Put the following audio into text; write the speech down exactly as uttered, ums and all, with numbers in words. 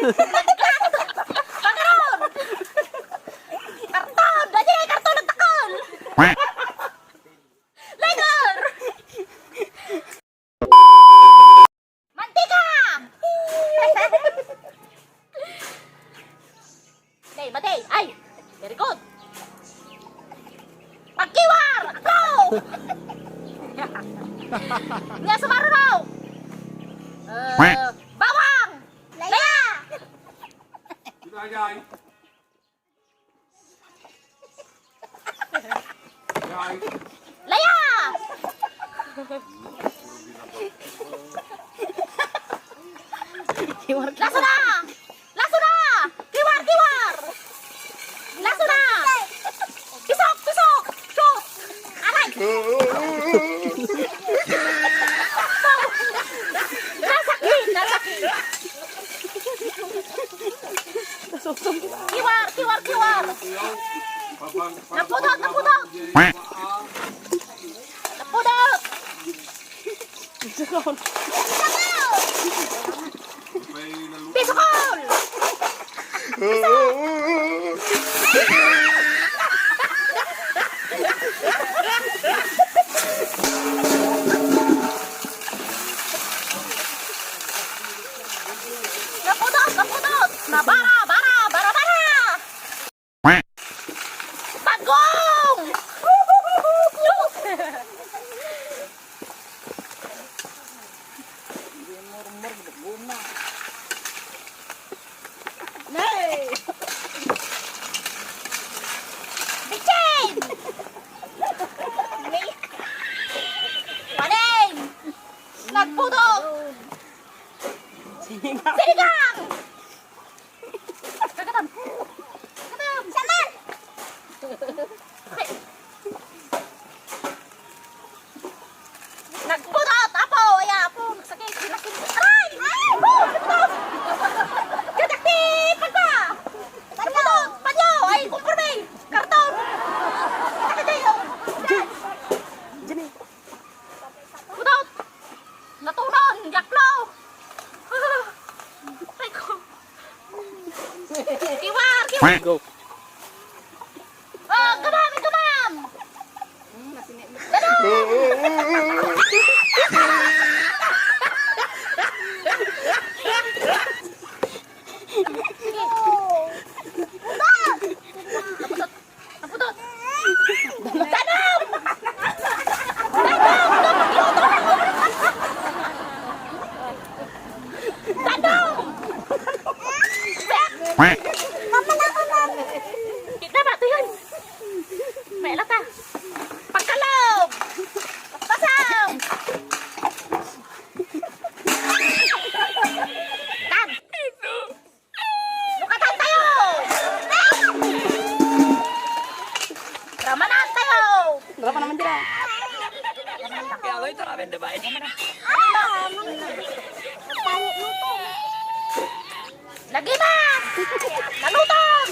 Pagkaron! Karton! Dadi, karton, nagtakol! Lager! Mantika! Day, matay. Ay! Very good. Pagkiwar! Ako! Nga sumaruno! Eh, bawang! Laya! Laya! Laso na! Laso na! Kiwar, kiwar! Laso na! Pisok, pisok! Shoot! Aray! Nasakit! Nasakit! Kiwar! Kiwar! Kiwar! Napudot! Napudot! Napudot! Pisukol! Napudot! Napudot! Nabara! Bara! Bara! Bara! Bagong! Nay! Bitchin! Waning! Nagpudot! Sinigang! Sinigang! Kagatam! Kagatam! Saman! Nagpudot! Apo! Ay, apo! Nagsakit! Nagsakit! Aray! Ay! Nagpudot! Kadakti! Pagba! Nagpudot! Panyo! Ay, kumporme! Karton! Ano tayo? Diyan! Pudot! Natunon! Yaklo! Ay ko! Kiwar! Kiwar! Go. Oh, gamam! Gamam! Napudot! Tanong! Tanong! Tanong! Mama, mama, mama. Kita ba ito yun? May alata. Pagkalog! Pasang! Tan! Lukatan tayo! Ramanan tayo! Ramanan man dira. Kaya ito, ramen, di ba? Lagi na! Nalutang!